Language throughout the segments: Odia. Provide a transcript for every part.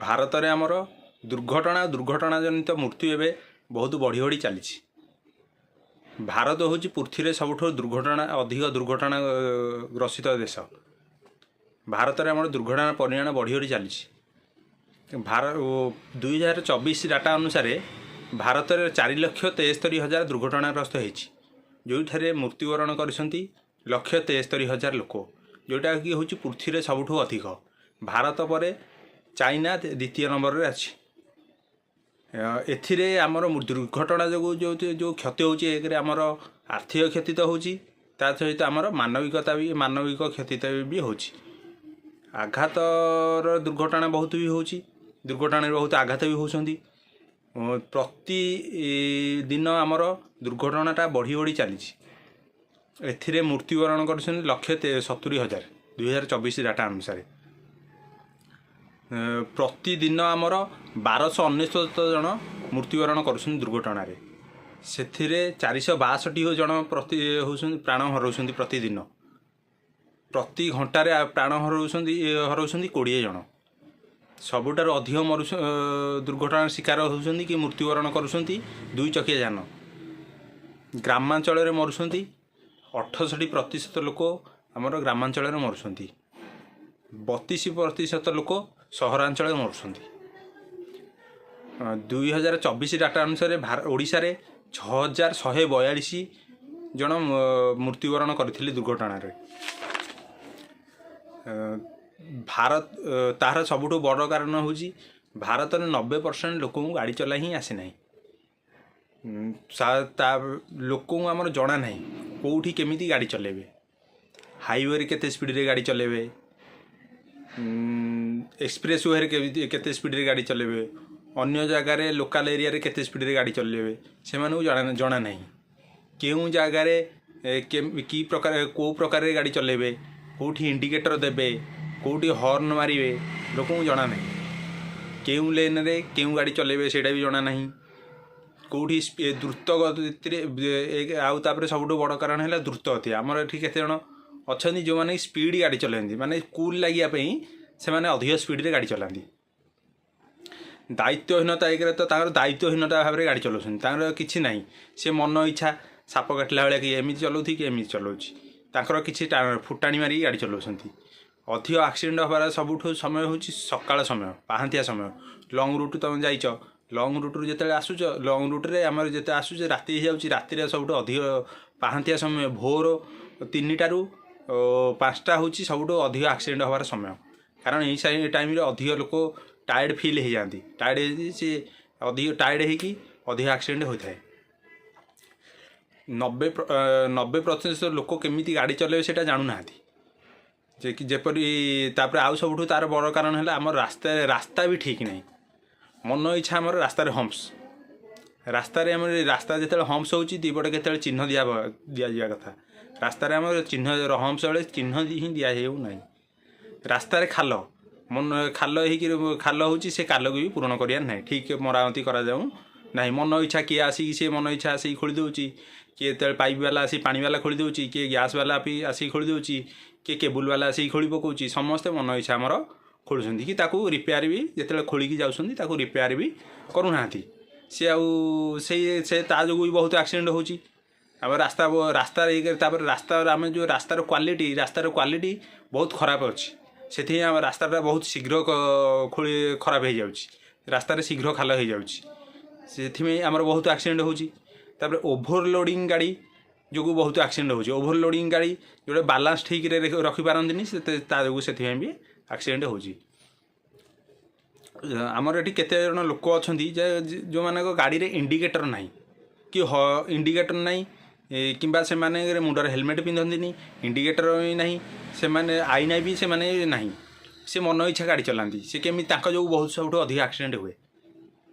ଭାରତରେ ଆମର ଦୁର୍ଘଟଣା, ଦୁର୍ଘଟଣା ଜନିତ ମୃତ୍ୟୁ ଏବେ ବହୁତ ବଢ଼ି ବଢ଼ି ଚାଲିଛି। ଭାରତ ହେଉଛି ପୃଥିବୀରେ ସବୁଠୁ ଦୁର୍ଘଟଣା ଅଧିକ ଦୁର୍ଘଟଣା ଗ୍ରସିତ ଦେଶ। ଭାରତରେ ଆମର ଦୁର୍ଘଟଣା ପରିମାଣ ବଢ଼ି ବଢ଼ି ଚାଲିଛି। 2024 ଡାଟା ଅନୁସାରେ ଭାରତରେ 4,73,000 ଦୁର୍ଘଟଣାଗ୍ରସ୍ତ ହେଇଛି, ଯେଉଁଥିରେ ମୃତ୍ୟୁବରଣ କରିଛନ୍ତି 1,73,000 ଲୋକ, ଯେଉଁଟାକି ହେଉଛି ପୃଥିବୀରେ ସବୁଠୁ ଅଧିକ। ଭାରତ ପରେ ଚାଇନା ଦ୍ୱିତୀୟ ନମ୍ବରରେ ଅଛି। ଏଥିରେ ଆମର ଦୁର୍ଘଟଣା ଯୋଗୁଁ ଯେଉଁ ଯେଉଁ କ୍ଷତି ହେଉଛି, ଏକରେ ଆମର ଆର୍ଥିକ କ୍ଷତି ତ ହେଉଛି, ତା ସହିତ ଆମର ମାନବିକତା ବି, ମାନବିକ କ୍ଷତି ବି ହେଉଛି। ଆଘାତର ଦୁର୍ଘଟଣା ବହୁତ ବି ହେଉଛି, ଦୁର୍ଘଟଣାରେ ବହୁତ ଆଘାତ ବି ହେଉଛନ୍ତି। ପ୍ରତିଦିନ ଆମର ଦୁର୍ଘଟଣାଟା ବଢ଼ି ବଢ଼ି ଚାଲିଛି। ଏଥିରେ ମୃତ୍ୟୁବରଣ କରିଛନ୍ତି 1,70,000, 2024 ଡାଟା ଅନୁସାରେ। ପ୍ରତିଦିନ ଆମର 1299 ଜଣ ମୃତ୍ୟୁବରଣ କରୁଛନ୍ତି ଦୁର୍ଘଟଣାରେ। ସେଥିରେ 462 ଜଣ ପ୍ରତି ହେଉଛନ୍ତି, ପ୍ରାଣ ହରାଉଛନ୍ତି ପ୍ରତିଦିନ। ପ୍ରତି ଘଣ୍ଟାରେ ପ୍ରାଣ ହରାଉଛନ୍ତି 20 ଜଣ। ସବୁଠାରୁ ଅଧିକ ମରୁ ଦୁର୍ଘଟଣାର ଶିକାର ହେଉଛନ୍ତି କି ମୃତ୍ୟୁବରଣ କରୁଛନ୍ତି ଦୁଇ ଚକିଆ ଯାନ। ଗ୍ରାମାଞ୍ଚଳରେ ମରୁଛନ୍ତି 68% ଲୋକ ଆମର ଗ୍ରାମାଞ୍ଚଳରେ ମରୁଛନ୍ତି, 32% ଲୋକ ସହରାଞ୍ଚଳରେ ମରୁଛନ୍ତି। 2024 ଡାଟା ଅନୁସାରେ ଓଡ଼ିଶାରେ 6142 ଜଣ ମୃତ୍ୟୁବରଣ କରିଥିଲେ ଦୁର୍ଘଟଣାରେ। ଭାରତ ତାହାର ସବୁଠୁ ବଡ଼ କାରଣ ହେଉଛି ଭାରତରେ 90% ଲୋକଙ୍କୁ ଗାଡ଼ି ଚଲା ହିଁ ଆସିନାହିଁ। ତା ଲୋକଙ୍କୁ ଆମର ଜଣା ନାହିଁ କେଉଁଠି କେମିତି ଗାଡ଼ି ଚଲାଇବେ, ହାଇୱେରେ କେତେ ସ୍ପିଡ଼ରେ ଗାଡ଼ି ଚଲାଇବେ, ଏକ୍ସପ୍ରେସ୍ ୱେରେ କେମିତି କେତେ ସ୍ପିଡ଼ରେ ଗାଡ଼ି ଚଲାଇବେ, ଅନ୍ୟ ଜାଗାରେ ଲୋକାଲ୍ ଏରିଆରେ କେତେ ସ୍ପିଡ଼ରେ ଗାଡ଼ି ଚଲାଇବେ, ସେମାନଙ୍କୁ ଜଣା ଜଣା ନାହିଁ। କେଉଁ ଜାଗାରେ କି ପ୍ରକାର, କେଉଁ ପ୍ରକାରରେ ଗାଡ଼ି ଚଲାଇବେ, କେଉଁଠି ଇଣ୍ଡିକେଟର୍ ଦେବେ, କେଉଁଠି ହର୍ନ ମାରିବେ, ଲୋକଙ୍କୁ ଜଣା ନାହିଁ। କେଉଁ ଲେନ୍ରେ କେଉଁ ଗାଡ଼ି ଚଲାଇବେ ସେଇଟା ବି ଜଣା ନାହିଁ। କେଉଁଠି ଦ୍ରୁତ ଗତିରେ। ଆଉ ତାପରେ ସବୁଠୁ ବଡ଼ କାରଣ ହେଲା ଦ୍ରୁତ ଗତି। ଆମର ଏଠି କେତେ ଜଣ ଅଛନ୍ତି ଯେଉଁମାନେ ସ୍ପିଡ଼ ଗାଡ଼ି ଚଲାନ୍ତି, ମାନେ କୁଲ୍ ଲାଗିବା ପାଇଁ ସେମାନେ ଅଧିକ ସ୍ପିଡ଼ରେ ଗାଡ଼ି ଚଲାନ୍ତି। ଦାୟିତ୍ୱହୀନତା, ଏକରେ ତ ତାଙ୍କର ଦାୟିତ୍ୱହୀନତା ଭାବରେ ଗାଡ଼ି ଚଲାଉଛନ୍ତି। ତାଙ୍କର କିଛି ନାହିଁ, ସେ ମନ ଇଚ୍ଛା ସାପ କାଟିଲା ଭଳିଆ କି ଏମିତି ଚଲାଉଛି କି ଏମିତି ଚଲାଉଛି, ତାଙ୍କର କିଛି ଫୁଟାଣି ମାରିକି ଗାଡ଼ି ଚଲାଉଛନ୍ତି। ଅଧିକ ଆକ୍ସିଡେଣ୍ଟ ହେବାର ସବୁଠୁ ସମୟ ହେଉଛି ସକାଳ ସମୟ, ପାହାନ୍ତିଆ ସମୟ। ଲଙ୍ଗ୍ ରୁଟ୍ ତୁମେ ଯାଇଛ, ଲଙ୍ଗ୍ ରୁଟ୍ରୁ ଯେତେବେଳେ ଆସୁଛ, ଲଙ୍ଗ୍ ରୁଟ୍ରେ ଆମର ଯେତେ ଆସୁଛେ ରାତି ହେଇଯାଉଛି। ରାତିରେ ସବୁଠୁ ଅଧିକ ପାହାନ୍ତିଆ ସମୟ, ଭୋର 3ଟାରୁ 5ଟା ହେଉଛି ସବୁଠୁ ଅଧିକ ଆକ୍ସିଡେଣ୍ଟ ହେବାର ସମୟ। କାରଣ ଏଇ ଟାଇମ୍ରେ ଅଧିକ ଲୋକ ଟାୟାର୍ଡ଼ ଫିଲ୍ ହେଇଯାଆନ୍ତି। ଟାୟାର୍ଡ଼ ହେଇକି ସେ ଅଧିକ ଟାୟାର୍ଡ଼ ହେଇକି ଅଧିକ ଆକ୍ସିଡେଣ୍ଟ ହୋଇଥାଏ। 90% ଲୋକ କେମିତି ଗାଡ଼ି ଚଲାଇବେ ସେଇଟା ଜାଣୁନାହାନ୍ତି ଯେ କି ଯେପରି। ତାପରେ ଆଉ ସବୁଠୁ ତାର ବଡ଼ କାରଣ ହେଲା ଆମର ରାସ୍ତାରେ, ରାସ୍ତା ବି ଠିକ୍ ନାହିଁ। ମନ ଇଚ୍ଛା ଆମର ରାସ୍ତାରେ ହମ୍ପସ୍। ରାସ୍ତାରେ ଆମର ରାସ୍ତା ଯେତେବେଳେ ହମ୍ପସ୍ ହେଉଛି, ଦୁଇପଟେ କେତେବେଳେ ଚିହ୍ନ ଦିଆଯିବା କଥା, ରାସ୍ତାରେ ଆମର ଚିହ୍ନ, ହମ୍ପସ୍ ବେଳେ ଚିହ୍ନ ହିଁ ଦିଆ ହେଉନାହିଁ। ରାସ୍ତାରେ ଖାଲ, ମନ ଖାଲ ହେଇକି ଖାଲ ହେଉଛି, ସେ ଖାଲକୁ ବି ପୂରଣ କରିବାର ନାହିଁ, ଠିକ୍ ମରାମତି କରାଯାଉ ନାହିଁ। ମନ ଇଚ୍ଛା କିଏ ଆସିକି, ସେ ମନ ଇଚ୍ଛା ଆସିକି ଖୋଳି ଦେଉଛି। କିଏ ଯେତେବେଳେ ପାଇପ୍ ବାଲା ଆସି ପାଣି ବାଲା ଖୋଳି ଦେଉଛି, କିଏ ଗ୍ୟାସ୍ ବାଲା ବି ଆସିକି ଖୋଳି ଦେଉଛି, କିଏ କେବୁଲ୍ ବାଲା ଆସିକି ଖୋଳି ପକାଉଛି। ସମସ୍ତେ ମନ ଇଚ୍ଛା ଆମର ଖୋଳୁଛନ୍ତି କି ତାକୁ ରିପେୟାର ବି, ଯେତେବେଳେ ଖୋଳିକି ଯାଉଛନ୍ତି ତାକୁ ରିପେୟାର ବି କରୁନାହାନ୍ତି। ସେ ଆଉ ସେଇ ସେ ତା ଯୋଗୁଁ ବି ବହୁତ ଆକ୍ସିଡେଣ୍ଟ ହେଉଛି। ଆମ ରାସ୍ତା ରାସ୍ତାରେ, ତାପରେ ରାସ୍ତାର ଆମେ ଯେଉଁ ରାସ୍ତାର କ୍ୱାଲିଟି ବହୁତ ଖରାପ ଅଛି। ସେଥିପାଇଁ ଆମ ରାସ୍ତାଟା ବହୁତ ଶୀଘ୍ର ଖୋଳି ଖରାପ ହେଇଯାଉଛି, ରାସ୍ତାରେ ଶୀଘ୍ର ଖାଲ ହେଇଯାଉଛି। ସେଥିପାଇଁ ଆମର ବହୁତ ଆକ୍ସିଡେଣ୍ଟ ହେଉଛି। ତାପରେ ଓଭରଲୋଡ଼ିଂ ଗାଡ଼ି ଯୋଗୁଁ ବହୁତ ଆକ୍ସିଡେଣ୍ଟ ହେଉଛି। ଓଭରଲୋଡ଼ିଂ ଗାଡ଼ି ଯେଉଁଟା ବାଲାନ୍ସ ଠିକ୍ରେ ରଖିପାରନ୍ତିନି ସେ, ତା ଯୋଗୁଁ ସେଥିପାଇଁ ବି ଆକ୍ସିଡେଣ୍ଟ ହେଉଛି। ଆମର ଏଠି କେତେ ଜଣ ଲୋକ ଅଛନ୍ତି ଯେ ଯେଉଁମାନଙ୍କ ଗାଡ଼ିରେ ଇଣ୍ଡିକେଟର୍ ନାହିଁ କି ଇଣ୍ଡିକେଟର୍ ନାହିଁ କିମ୍ବା ସେମାନେ ମୁଣ୍ଡରେ ହେଲମେଟ୍ ପିନ୍ଧନ୍ତିନି, ଇଣ୍ଡିକେଟର୍ ବି ନାହିଁ, ସେମାନେ ଆଇନା ବି ସେମାନେ ନାହିଁ, ସେ ମନ ଇଚ୍ଛା ଗାଡ଼ି ଚଲାନ୍ତି। ସେ କେମିତି ତାଙ୍କ ଯୋଗୁଁ ବହୁତ ସବୁଠୁ ଅଧିକ ଆକ୍ସିଡେଣ୍ଟ ହୁଏ।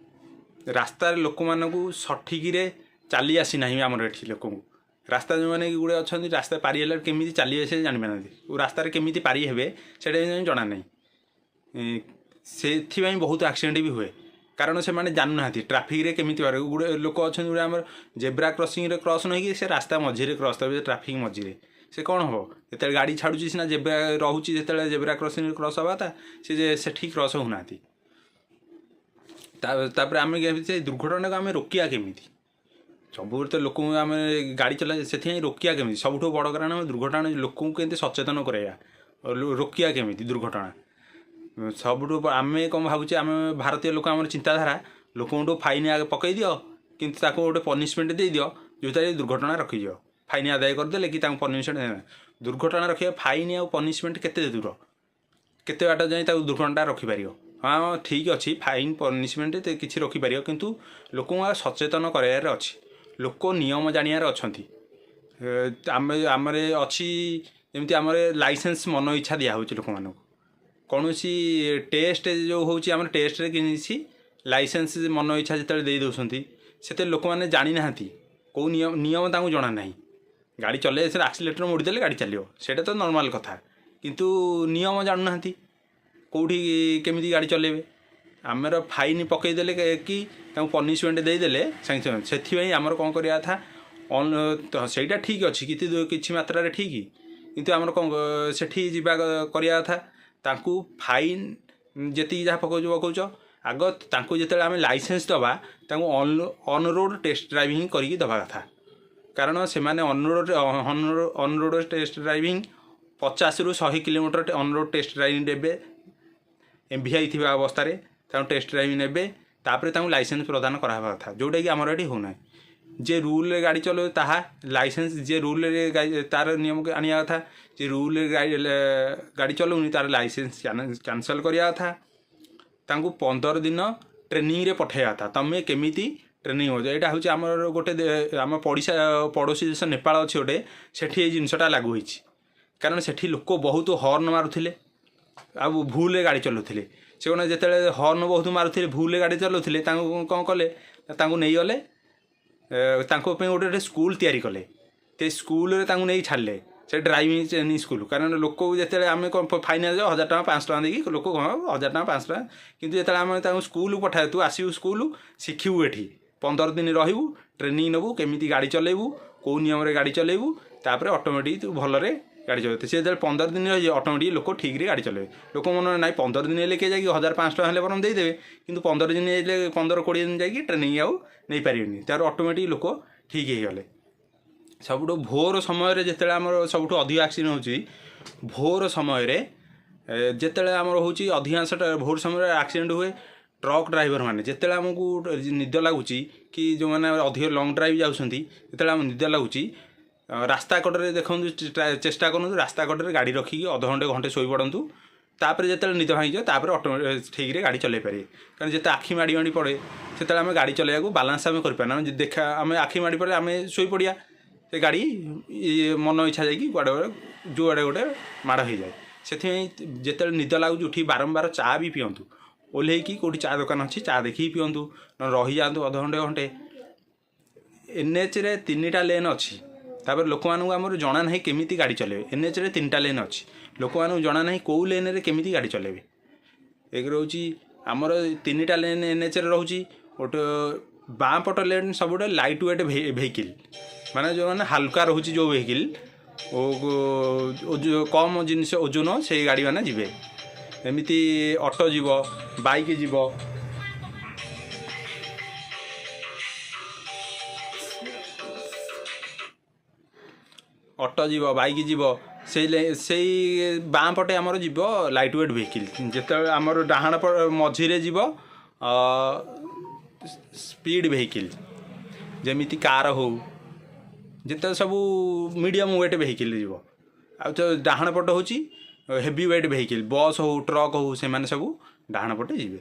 ରାସ୍ତାରେ ଲୋକମାନଙ୍କୁ ସଠିକରେ ଚାଲି ଆସିନାହିଁ। ଆମର ଏଠି ଲୋକଙ୍କୁ ରାସ୍ତା, ଯେଉଁମାନେ ଗୁଡ଼େ ଅଛନ୍ତି, ରାସ୍ତା ପାରି ହେଲେ କେମିତି ଚାଲିବେ ସେ ଜାଣିପାରନ୍ତି, ରାସ୍ତାରେ କେମିତି ପାରି ହେବେ ସେଇଟା ବି ଜଣା ନାହିଁ। ସେଥିପାଇଁ ବହୁତ ଆକ୍ସିଡେଣ୍ଟ ବି ହୁଏ, କାରଣ ସେମାନେ ଜାଣୁନାହାନ୍ତି ଟ୍ରାଫିକରେ କେମିତି ପାର। ଗୁଡ଼େ ଲୋକ ଅଛନ୍ତି, ଗୁଡ଼େ ଆମର ଜେବ୍ରା କ୍ରସିଂରେ କ୍ରସ୍ ନ ହେଇକି ସେ ରାସ୍ତା ମଝିରେ କ୍ରସ୍ ଦେବେ, ଟ୍ରାଫିକ୍ ମଝିରେ। ସେ କ'ଣ ହେବ? ଯେତେବେଳେ ଗାଡ଼ି ଛାଡ଼ୁଛି ସିନା ଜେବ୍ରା ରହୁଛି, ଯେତେବେଳେ ଜେବ୍ରା କ୍ରସିଂରେ କ୍ରସ୍ ହେବା କଥା, ସେ ଯେ ସେଠି କ୍ରସ୍ ହେଉନାହାନ୍ତି। ତାପରେ ଆମେ ସେ ଦୁର୍ଘଟଣାକୁ ଆମେ ରୋକିବା କେମିତି? ସବୁବେଳେ ତ ଲୋକଙ୍କୁ ଆମେ ଗାଡ଼ି ଚଲା, ସେଥିପାଇଁ ରୋକିବା କେମିତି? ସବୁଠୁ ବଡ଼ କାରଣ ଆମେ ଦୁର୍ଘଟଣା ଲୋକଙ୍କୁ କେମିତି ସଚେତନ କରାଇବା, ରୋକିବା କେମିତି ଦୁର୍ଘଟଣା। ସବୁଠୁ ଆମେ କ'ଣ ଭାବୁଛେ, ଆମେ ଭାରତୀୟ ଲୋକ, ଆମର ଚିନ୍ତାଧାରା ଲୋକଙ୍କଠୁ ଫାଇନ୍ ଆଗେ ପକାଇ ଦିଅ, କିନ୍ତୁ ତାକୁ ଗୋଟେ ପନିସମେଣ୍ଟ ଦେଇଦିଅ ଯେଉଁଥିରେ ଦୁର୍ଘଟଣା ରଖିଯିବ। ଫାଇନ୍ ଆଦାୟ କରିଦେଲେ କି ତାଙ୍କୁ ପନିସମେଣ୍ଟ, ଦୁର୍ଘଟଣା ରଖିବା ଫାଇନ୍ ଆଉ ପନିସମେଣ୍ଟ କେତେ ଦୂର, କେତେ ବାଟ ଯାଇ ତାକୁ ଦୁର୍ଘଟଣାଟା ରଖିପାରିବ? ହଁ, ଠିକ୍ ଅଛି, ଫାଇନ୍ ପନିସମେଣ୍ଟ କିଛି ରଖିପାରିବ, କିନ୍ତୁ ଲୋକଙ୍କୁ ଆଉ ସଚେତନ କରାଇବାର ଅଛି। ଲୋକ ନିୟମ ଜାଣିବାର ଅଛନ୍ତି। ଆମେ ଆମର ଅଛି ଯେମିତି ଆମର ଲାଇସେନ୍ସ ମନ ଇଚ୍ଛା ଦିଆହେଉଛି ଲୋକମାନଙ୍କୁ, କୌଣସି ଟେଷ୍ଟ ଯେଉଁ ହେଉଛି ଆମର ଟେଷ୍ଟରେ କିଛି ଲାଇସେନ୍ସ ମନ ଇଚ୍ଛା ଯେତେବେଳେ ଦେଇ ଦେଉଛନ୍ତି, ସେତେବେଳେ ଲୋକମାନେ ଜାଣିନାହାନ୍ତି କେଉଁ ନିୟମ, ନିୟମ ତାଙ୍କୁ ଜଣା ନାହିଁ। ଗାଡ଼ି ଚଲେଇ ସେ ଆକ୍ସିଲେଟର ମୋଡ଼ିଦେଲେ ଗାଡ଼ି ଚାଲିବ, ସେଇଟା ତ ନର୍ମାଲ୍ କଥା, କିନ୍ତୁ ନିୟମ ଜାଣୁନାହାନ୍ତି କେଉଁଠି କେମିତି ଗାଡ଼ି ଚଲେଇବେ। ଆମର ଫାଇନ୍ ପକାଇଦେଲେ କି ତାଙ୍କୁ ପନିସମେଣ୍ଟ ଦେଇଦେଲେ ସାଙ୍ଗେ ସାଙ୍ଗେ, ସେଥିପାଇଁ ଆମର କ'ଣ କରିବା କଥା? ସେଇଟା ଠିକ୍ ଅଛି, କିଛି ମାତ୍ରାରେ ଠିକ୍, କିନ୍ତୁ ଆମର କ'ଣ ସେଠି ଯିବା କରିବା କଥା? ତାଙ୍କୁ ଫାଇନ୍ ଯେତିକି ଯାହା ପକାଉଛ ପକାଉଛ, ଆଗ ତାଙ୍କୁ ଯେତେବେଳେ ଆମେ ଲାଇସେନ୍ସ ଦେବା ତାଙ୍କୁ ଅନ୍ ରୋଡ଼ ଟେଷ୍ଟ ଡ୍ରାଇଭିଂ କରିକି ଦେବା କଥା। କାରଣ ସେମାନେ ଅନ୍ ରୋଡ଼ ଟେଷ୍ଟ ଡ୍ରାଇଭିଂ 50ରୁ 100 kilometre on road test driving ନେବେ, ଏମ୍ଭିଆଇ ଥିବା ଅବସ୍ଥାରେ ତାଙ୍କୁ ଟେଷ୍ଟ ଡ୍ରାଇଭିଂ ନେବେ, ତାପରେ ତାଙ୍କୁ ଲାଇସେନ୍ସ ପ୍ରଦାନ କରାହେବା କଥା, ଯେଉଁଟାକି ଆମର ଏଠି ହେଉନାହିଁ। ଯିଏ ରୁଲ୍ରେ ଗାଡ଼ି ଚଲାଇବ ତାହା ଲାଇସେନ୍ସ, ଯିଏ ରୁଲ୍ରେ ତାର ନିୟମକୁ ଆଣିବା କଥା, ଯିଏ ରୁଲ୍ରେ ଗାଡ଼ି ଚଲାଉନି ତାର ଲାଇସେନ୍ସ କ୍ୟାନସଲ୍ କରିବା କଥା। ତାଙ୍କୁ 15 ଦିନ ଟ୍ରେନିଂରେ ପଠାଇବା କଥା, ତୁମେ କେମିତି ଟ୍ରେନିଂ ହେଉଛି। ଏଇଟା ହେଉଛି ଆମର ଗୋଟେ ଆମ ପଡ଼ିଶା ପଡ଼ୋଶୀ ଦେଶ ନେପାଳ ଅଛି ଗୋଟେ, ସେଠି ଏଇ ଜିନିଷଟା ଲାଗୁ ହେଇଛି। କାରଣ ସେଠି ଲୋକ ବହୁତ ହର୍ନ ମାରୁଥିଲେ ଆଉ ଭୁଲରେ ଗାଡ଼ି ଚଲାଉଥିଲେ। ସେ କ'ଣ ଯେତେବେଳେ ହର୍ନ ବହୁତ ମାରୁଥିଲେ, ଭୁଲରେ ଗାଡ଼ି ଚଲାଉଥିଲେ, ତାଙ୍କୁ କ'ଣ କଲେ? ତାଙ୍କୁ ନେଇଗଲେ, ତାଙ୍କ ପାଇଁ ଗୋଟେ ଗୋଟେ ସ୍କୁଲ ତିଆରି କଲେ, ସେ ସ୍କୁଲରେ ତାଙ୍କୁ ନେଇ ଛାଡ଼ିଲେ, ସେ ଡ୍ରାଇଭିଂ ଟ୍ରେନିଂ ସ୍କୁଲ। କାରଣ ଲୋକକୁ ଯେତେବେଳେ ଆମେ କ'ଣ ଫାଇନାଲ୍ 1000 ଟଙ୍କା 500 ଟଙ୍କା ଦେଇକି ଲୋକ କ'ଣ 1000 ଟଙ୍କା 500 ଟଙ୍କା, କିନ୍ତୁ ଯେତେବେଳେ ଆମେ ତାଙ୍କୁ ସ୍କୁଲକୁ ପଠାଇବା, ତୁ ଆସିବୁ ସ୍କୁଲ ଶିଖିବୁ, ଏଠି 15 ଦିନ ରହିବୁ, ଟ୍ରେନିଂ ନେବୁ, କେମିତି ଗାଡ଼ି ଚଲେଇବୁ, କେଉଁ ନିୟମରେ ଗାଡ଼ି ଚଲେଇବୁ, ତାପରେ ଅଟୋମେଟିକ୍ ତୁ ଭଲରେ ଗାଡ଼ି ଚଲେଇବୁ। ସେ ଯେତେବେଳେ 15 ଦିନ ରହିଯିବ, ଅଟୋମେଟିକ୍ ଲୋକ ଠିକ୍ରେ ଗାଡ଼ି ଚଲେଇବେ। ଲୋକ ମନରେ ନାହିଁ 15 ଦିନ ହେଲେ କିଏ ଯାଇକି 1000 500 ଟଙ୍କା ହେଲେ ବରଂ ଦେଇଦେବେ, କିନ୍ତୁ 15 ଦିନ ହେଲେ 15-20 ଦିନ ଯାଇକି ଟ୍ରେନିଂ ଆଉ ନେଇପାରିବେନି, ତାର ଅଟୋମେଟିକ୍ ଲୋକ ଠିକ୍ ହେଇଗଲେ। ସବୁଠୁ ଭୋର ସମୟରେ ଯେତେବେଳେ ଆମର ସବୁଠୁ ଅଧିକ ଆକ୍ସିଡେଣ୍ଟ ହେଉଛି, ଭୋର ସମୟରେ ଯେତେବେଳେ ଆମର ହେଉଛି ଅଧିକାଂଶ ଭୋର ସମୟରେ ଆକ୍ସିଡେଣ୍ଟ ହୁଏ। ଟ୍ରକ୍ ଡ୍ରାଇଭର ମାନେ ଯେତେବେଳେ ଆମକୁ ନିଦ ଲାଗୁଛି କି ଯେଉଁମାନେ ଅଧିକ ଲଙ୍ଗ୍ ଡ୍ରାଇଭ୍ ଯାଉଛନ୍ତି, ଯେତେବେଳେ ଆମକୁ ନିଦ ଲାଗୁଛି, ରାସ୍ତା କଡ଼ରେ ଦେଖନ୍ତୁ, ଚେଷ୍ଟା କରନ୍ତୁ ରାସ୍ତା କଡ଼ରେ ଗାଡ଼ି ରଖିକି ଅଧଘଣ୍ଟେ ଘଣ୍ଟେ ଶୋଇପଡ଼ନ୍ତୁ। ତାପରେ ଯେତେବେଳେ ନିଦ ଭାଙ୍ଗିଯିବ, ତାପରେ ଅଟୋମେଟିକ୍ ଠିକ୍ରେ ଗାଡ଼ି ଚଲେଇ ପାରିବେ। କାରଣ ଯେତେ ଆଖି ମାଡ଼ି ମାଡ଼ି ପଡ଼େ, ସେତେବେଳେ ଆମେ ଗାଡ଼ି ଚଲେଇବାକୁ ବାଲାନ୍ସ ଆମେ କରିପାରୁନା। ଆମେ ଦେଖା ଆମେ ଆଖି ମାଡ଼ି ପଡ଼ିଲେ ଆମେ ଶୋଇପଡ଼ିବା, ସେ ଗାଡ଼ି ମନ ଇଚ୍ଛା ଯାଇକି କୁଆଡ଼େ ଯେଉଁଆଡ଼େ ଗୋଟେ ମାଡ଼ ହେଇଯାଏ। ସେଥିପାଇଁ ଯେତେବେଳେ ନିଦ ଲାଗୁଛି, ଉଠିକି ବାରମ୍ବାର ଚା ବି ପିଅନ୍ତୁ, ଓହ୍ଲେଇକି କେଉଁଠି ଚା ଦୋକାନ ଅଛି ଚା ଦେଖିକି ପିଅନ୍ତୁ, ନହେଲେ ରହିଯାଆନ୍ତୁ ଅଧଘଣ୍ଟେ ଘଣ୍ଟେ। ଏନ୍ଏଚ୍ରେ ତିନିଟା ଲେନ୍ ଅଛି। ତାପରେ ଲୋକମାନଙ୍କୁ ଆମର ଜଣା ନାହିଁ କେମିତି ଗାଡ଼ି ଚଲେଇବେ। ଏନ୍ଏଚ୍ରେ ତିନିଟା ଲେନ୍ ଅଛି, ଲୋକମାନଙ୍କୁ ଜଣା ନାହିଁ କେଉଁ ଲେନ୍ରେ କେମିତି ଗାଡ଼ି ଚଲେଇବେ। ଏକ ରହୁଛି ଆମର ତିନିଟା ଲେନ୍ ଏନ୍ଏଚ୍ରେ ରହୁଛି। ଗୋଟେ ବାଁ ପଟ ଲେନ୍ ସବୁଠୁ ଲାଇଟ୍ ୱେଟ୍ ଭେହିକିଲ୍, ମାନେ ଯେଉଁମାନେ ହାଲୁକା ରହୁଛି ଯେଉଁ ଭେହିକିଲ୍, କମ୍ ଜିନିଷ ଓଜନ, ସେଇ ଗାଡ଼ିମାନେ ଯିବେ। ଏମିତି ଅଟୋ ଯିବ, ବାଇକ୍ ଯିବ, ଅଟୋ ଯିବ, ବାଇକ୍ ଯିବ, ସେଇ ବାଁ ପଟେ ଆମର ଯିବ ଲାଇଟ୍ ୱେଟ୍ ଭେହିକିଲ୍। ଯେତେବେଳେ ଆମର ଡାହାଣ ମଝିରେ ଯିବ ସ୍ପିଡ଼ ଭେହିକିଲ୍, ଯେମିତି କାର୍ ହଉ, ଯେତେ ସବୁ ମିଡ଼ିୟମ୍ ୱେଟ୍ ଭେହିକିଲ୍ ଯିବ। ଆଉ ତ ଡାହାଣ ପଟ ହେଉଛି ହେଭି ୱେଟ୍ ଭେହିକିଲ୍, ବସ୍ ହଉ, ଟ୍ରକ୍ ହଉ, ସେମାନେ ସବୁ ଡାହାଣ ପଟେ ଯିବେ।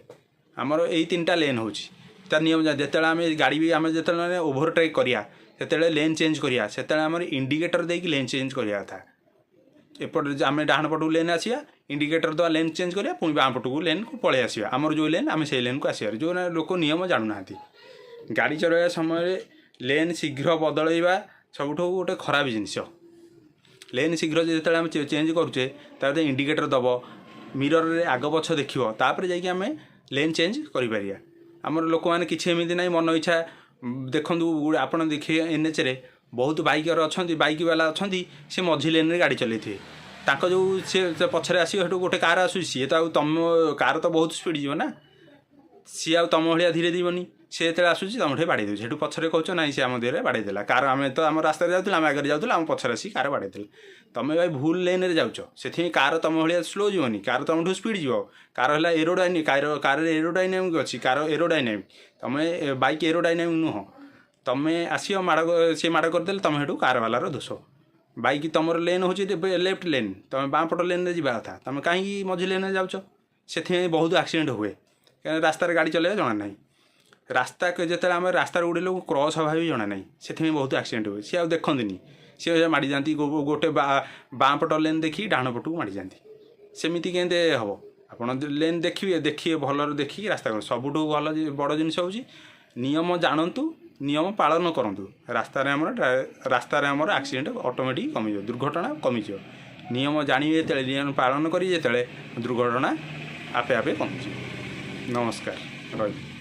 ଆମର ଏଇ ତିନିଟା ଲେନ୍ ହେଉଛି ତା ନିୟମ। ଯେତେବେଳେ ଆମେ ଗାଡ଼ି ବି ଆମେ ଯେତେବେଳେ ମାନେ ଓଭରଟେକ୍ କରିବା, ସେତେବେଳେ ଲେନ୍ ଚେଞ୍ଜ କରିବା, ସେତେବେଳେ ଆମର ଇଣ୍ଡିକେଟର ଦେଇକି ଲେନ୍ ଚେଞ୍ଜ କରିବା କଥା। ଏପଟେ ଆମେ ଡାହାଣ ପଟକୁ ଲେନ୍ ଆସିବା, ଇଣ୍ଡିକେଟର ଦେବା, ଲେନ୍ ଚେଞ୍ଜ କରିବା, ପୁଣି ବାଁ ପଟକୁ ଲେନ୍କୁ ପଳେଇ ଆସିବା। ଆମର ଯେଉଁ ଲେନ୍ ଆମେ ସେଇ ଲେନ୍କୁ ଆସିବା। ଯେଉଁ ଲୋକ ନିୟମ ଜାଣୁନାହାନ୍ତି, ଗାଡ଼ି ଚଲାଇବା ସମୟରେ ଲେନ୍ ଶୀଘ୍ର ବଦଳାଇବା ସବୁଠୁ ଗୋଟେ ଖରାପ ଜିନିଷ। ଲେନ୍ ଶୀଘ୍ର ଯେତେବେଳେ ଆମେ ଚେଞ୍ଜ କରୁଛେ, ତାପରେ ଇଣ୍ଡିକେଟର ଦେବ, ମିରରରେ ଆଗ ପଛ ଦେଖିବ, ତାପରେ ଯାଇକି ଆମେ ଲେନ୍ ଚେଞ୍ଜ କରିପାରିବା। ଆମର ଲୋକମାନେ କିଛି ଏମିତି ନାହିଁ, ମନ ଇଚ୍ଛା। ଦେଖନ୍ତୁ, ଆପଣ ଦେଖିବେ ଏନ୍ଏଚ୍ରେ ବହୁତ ବାଇକର ଅଛନ୍ତି, ବାଇକ୍ ବାଲା ଅଛନ୍ତି, ସେ ମଝି ଲେନ୍ରେ ଗାଡ଼ି ଚଲେଇଥିବେ। ତାଙ୍କ ଯେଉଁ ସେ ପଛରେ ଆସିବ, ସେଠୁ ଗୋଟେ କାର୍ ଆସୁଛି, ସିଏ ତ ଆଉ ତୁମ କାର୍ ତ ବହୁତ ସ୍ପିଡ଼ ଯିବ ନା। ସିଏ ଆଉ ତୁମ ଭଳିଆ ଧୀରେ ଯିବନି। ସେ ଯେତେବେଳେ ଆସୁଛି ତୁମ ଠେଇଁ ବାଡ଼େଇ ଦେଉଛି। ସେଠୁ ପଛରେ କହୁଛ ନାଇଁ ସେ ଆମ ଦେହରେ ବାଡ଼େଇ ଦେଲା କାର, ଆମେ ତ ଆମ ରାସ୍ତାରେ ଯାଉଥିଲୁ, ଆମେ ଆଗରେ ଯାଉଥିଲୁ, ଆମ ପଛରେ ଆସିକି କାର ବାଡ଼େଇ ଦେଲା। ତୁମେ ଭାଇ ଭୁଲ ଲେନ୍ରେ ଯାଉଛ, ସେଥିପାଇଁ କାର ତୁମ ଭଳିଆ ସ୍ଲୋ ଯିବନି, କାର ତୁମଠୁ ସ୍ପିଡ଼ ଯିବ। କାର ହେଲା ଏରୋଡାଇନିକ୍, କାରରେ ଏରୋଡାଇନାମିକ୍ ଅଛି, କାର ଏରୋଡାଇନାମିକ୍, ତୁମେ ବାଇକ୍ ଏରୋଡାଇନାମିକ୍ ନୁହଁ। ତୁମେ ଆସିବ ମାଡ଼, ସିଏ ମାଡ଼ କରିଦେଲେ ତୁମେ ସେଠୁ କାର ବାଲାର ଦୋଷ। ବାଇକ୍ ତୁମର ଲେନ୍ ହେଉଛି ଲେଫ୍ଟ ଲେନ୍, ତୁମେ ବାଁ ପଟ ଲେନ୍ରେ ଯିବା କଥା, ତୁମେ କାହିଁକି ମଝି ଲେନ୍ରେ ଯାଉଛ? ସେଥିପାଇଁ ବହୁତ ଆକ୍ସିଡେଣ୍ଟ ହୁଏ, କାହିଁକିନା ରାସ୍ତାରେ ଗାଡ଼ି ଚଲେଇବା ଜଣା ନାହିଁ। ରାସ୍ତା ଯେତେବେଳେ ଆମେ ରାସ୍ତାରେ ଗୋଟେ ଲୋକ କ୍ରସ୍ ହେବା ବି ଜଣା ନାହିଁ, ସେଥିପାଇଁ ବହୁତ ଆକ୍ସିଡେଣ୍ଟ ହୁଏ। ସିଏ ଆଉ ଦେଖନ୍ତିନି, ସିଏ ମାଡ଼ିଯାଆନ୍ତି ଗୋଟେ ବାଁ ପଟ ଲେନ୍ ଦେଖିକି ଡାହାଣ ପଟକୁ ମାଡ଼ିଯାଆନ୍ତି। ସେମିତି କେମିତି ହେବ? ଆପଣ ଲେନ୍ ଦେଖିବେ, ଦେଖିବେ ଭଲରେ ଦେଖିକି ରାସ୍ତା କରନ୍ତୁ। ସବୁଠୁ ଭଲ ବଡ଼ ଜିନିଷ ହେଉଛି ନିୟମ ଜାଣନ୍ତୁ, ନିୟମ ପାଳନ କରନ୍ତୁ। ରାସ୍ତାରେ ଆମର ଆକ୍ସିଡେଣ୍ଟ ଅଟୋମେଟିକ୍ କମିଯିବ, ଦୁର୍ଘଟଣା କମିଯିବ। ନିୟମ ଜାଣିବେ ଯେତେବେଳେ, ନିୟମ ପାଳନ କରିବେ ଯେତେବେଳେ, ଦୁର୍ଘଟଣା ଆପେ ଆପେ କମିଯିବ। ନମସ୍କାର, ରହିଲି।